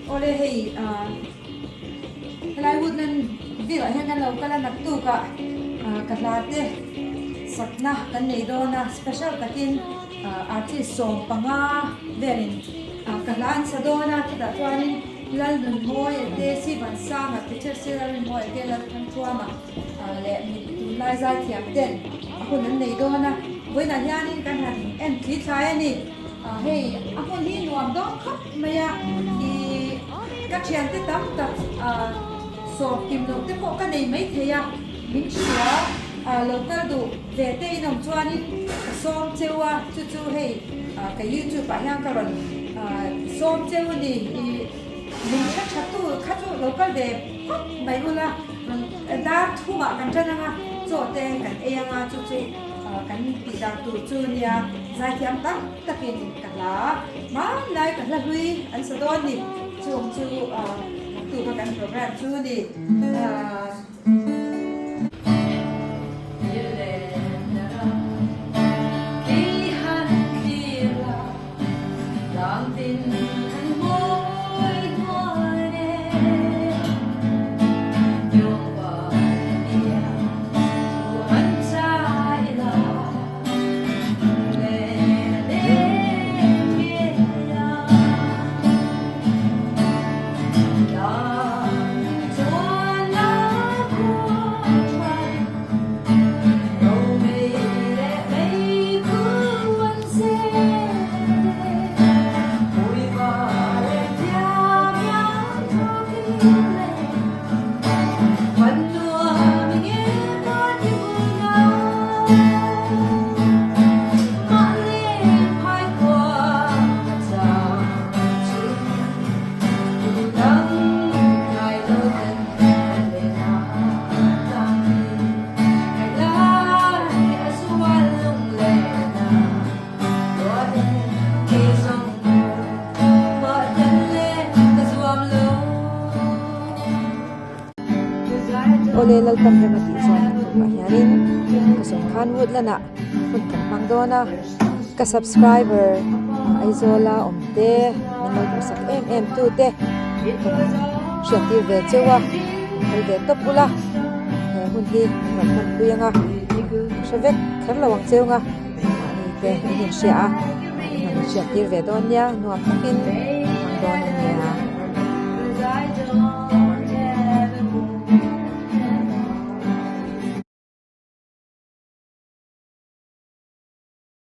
Awle hei ah helai woodland view ah hian kan lo kal a naktuk ah ka hla te sakna kan nei dawn a special takin ah artist 15 velin ah ka hla an sa dawn a chutah chuanin Lalnunmawia te Sivansanga te Chelsea Lalrinmawia te Lalthanthuama leh mi tunlai zaithiam ten a hun an nei dawn a, vawiinah hianin kan han en thli thlai a ni. Hei a hmun hi nuam dawn khawp mai a, ih ka thiante tam tak sawm kim loh te pawh ka nei maithei a, min hria lo kal duh ve te in awm chuanin ka sawm cheu a, chu chu hei ka youtube ah hian ka rawn sawm cheu a ni. Ih min hre tha tu kha chu lo kal ve phawt mai ula. Dar thumah kan tan anga chaw te kan ei anga chu chu kan tih dan tur chu nia zaithiam tak takin ka hla hmanlai ka hla hlui an sa dawn ni chung chu naktuk a kan program chu ni. Awle Lalpan rem a tih chuan a tukah hianin ka sawi khan Woodland ah hun kan hmang dawn a ka subscriber Aizawla awm te min lo duhsak em em tu te ka rawn hriattir ve cheu a min kal ve tawp bula he hun hi min rawn hmanpui anga ka hre vek kher lo ang cheu nga mahni te in inhria a in rawn inhriattir ve dawn nia nuam takin hmang dawn a nia.